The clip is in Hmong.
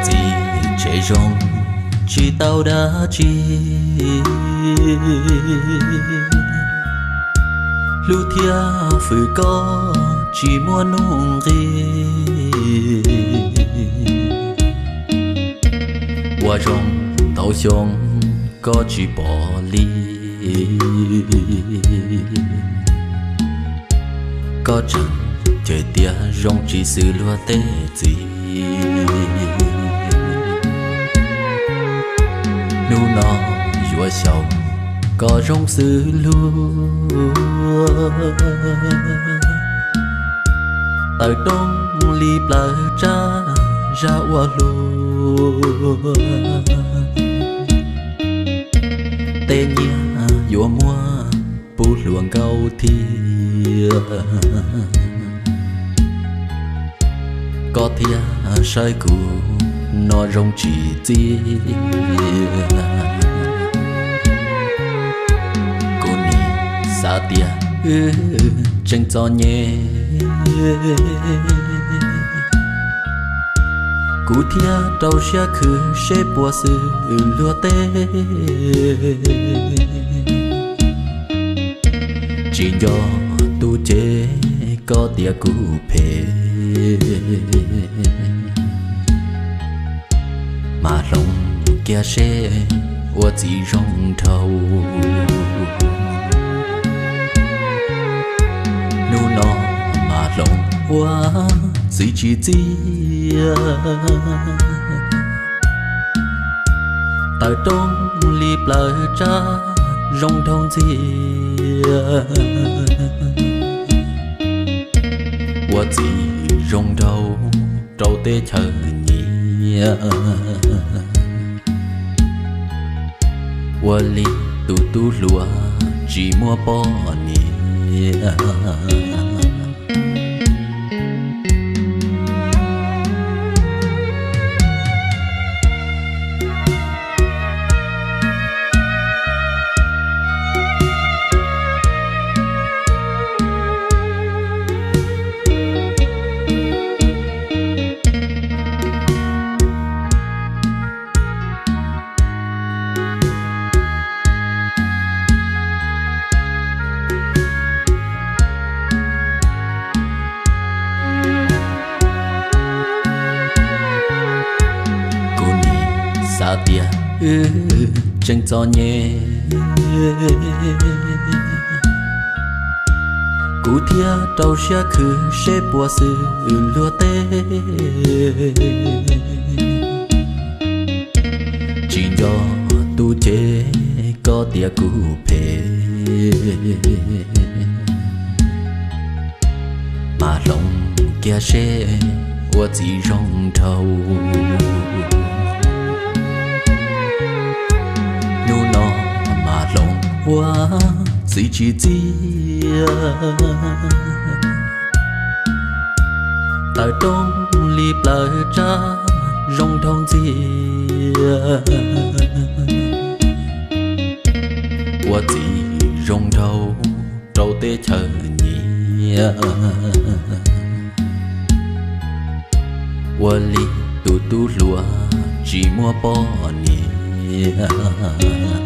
Txiv tsev zoo tsis tau dab tsi, hlub thiab fwm koj tsis muaj nuj nqis. Ua zoo ntau xyoo koj tsis pom li, koj tseem cem tias zoo tsis xws luag tej txiv. Hnub no yuav xyaum koj zoo xws luag, tawm rooj li plaws tsab zaj ua hluas. Tej nyiaj yuav muab pub hluas nkauj thiab, koj thiaj saib kuv no zoo tsis txiv. Kuv nim xav tias wb tseem txom nyem, kuv thiaj rau siab khwv seb puas xws luag tej. Tsis nco tus cev koj tias kuv phem, mas hloov kiag seb ua txiv zoo dhau. Hnub no mas hloov ua txiv tsis txiv, tawm rooj li plaws tsab zoo dhau ntxiag. Ua txiv zoo dhau rau teb chaws nyiam, ua li tus tub hluas tsis muaj poj niam. Kuv nim xav tias wb tseem txom nyem, kuv thiaj rau siab khwv seb puas xws luag tej. Tsis nco tus cev koj tias kuv phem, mas hloov kiag seb ua txiv zoo dhau. Hnub no mas hloov ua txiv tsis txiv, tawm rooj li plaws tsab zoo dhau ntxiag. Ua txiv zoo dhau rau teb chaws nyiam, ua li tus tub hluas tsis muaj poj niam.